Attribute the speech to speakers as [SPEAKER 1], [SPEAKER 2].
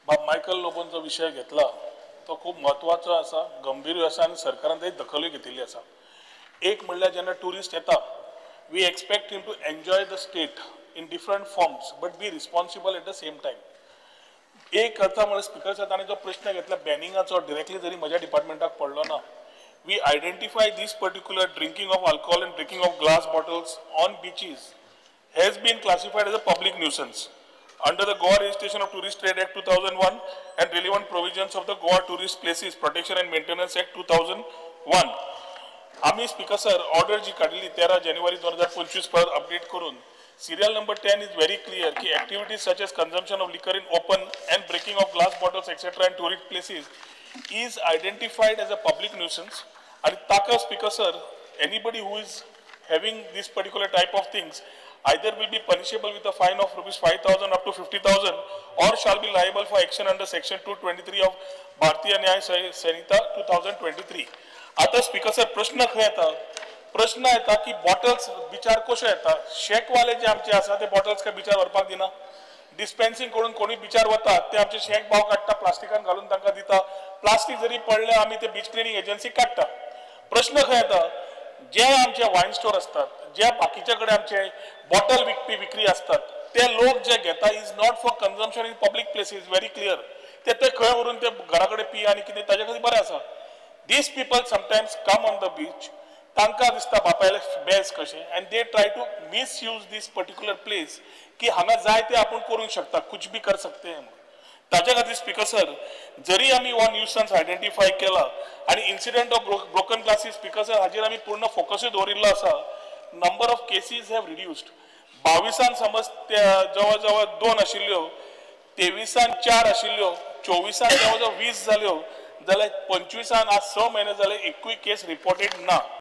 [SPEAKER 1] बाब मायकल लोबोन जो विशय घेतला तो खूब म्हत्वाचो आसा, गंभीर आसा आनी सरकारान ताची दखलूय घेतिल्ली आसा. एक म्हणल्यार जेन्ना ट्युरिस्ट येता, we expect him to enjoy the state in different forms but be responsible at the same time. एक अर्था म्हळ्यार स्पिकर सर ताणें जो प्रश्न घेतला बॅनिंगाचो डिरेक्टली जरी म्हज्या डिपार्टमेंटाक पडलो ना, we identify this particular drinking of alcohol and drinking of glass bottles on beaches has been classified as a public nuisance under the Goa Registration of Tourist Trade Act 2001 and relevant provisions of the Goa Tourist Places Protection and Maintenance Act 2001. आमी speaker sir order जी काडिल्ली 13 जानेवारी 2025 परत update करून serial number 10 is very clear की activities such as consumption of liquor in open and breaking of glass bottles etcetera in tourist places is identified as a public nuisance. आनी ताका speaker sir anybody who is having this particular type of things either will be punishable with a fine of rupees 5,000 up to 50,000 or shall be liable for action under section 223 of Bharatiya Nyaya Sanhita 2023. आता speaker sir प्रश्न खंय येता? प्रश्न येता की bottles बिचार कश्यो येता? शेकवाले जे आमचे आसा ते बॉटल्स काय बिचार व्हरपाक दिना, डिस्पेन्सिंग करून कोणी बिचार वतात ते आमचे शेक भाव काडटा, प्लास्टिकान घालून तांकां दिता, प्लास्टीक जरी पडलें आमी ते बीच क्लिनींग एजन्सी काडटा. प्रश्न खंय येता? जे आमचे वायन स्टोर असतात, जे बाकीच्या कडेन आमचे बॉटल विकपी विक्री असतात, ते लोक जे घेता is not for consumption in public places, very clear. ते ते खंय व्हरून ते घरा कडेन पी आनी कितें ताजे खातीर बरें आसा. These people sometimes come on the beach, तांकां दिसता बापायले बेज कशें, and they try to misuse this particular place की हांगा जाय ते आपूण करूंक शकता, कुछ भी कर सकते हैं. ताज्या खातीर स्पिकर सर जरी आमी हो न्यूसन्स आयडेंटिफाय केला आनी incident of broken glasses speaker sir हाजेर आमी पूर्ण फोकसूय दवरिल्लो आसा. Number of cases have reduced. 22 समज जवळ जवळ 2 आशिल्ल्यो, 23 4 आशिल्ल्यो, 24 जवळ जवळ 20 जाल्यो, जाल्यार 25 आज 6 म्हयने जाले एकूय केस रिपोर्टेड ना.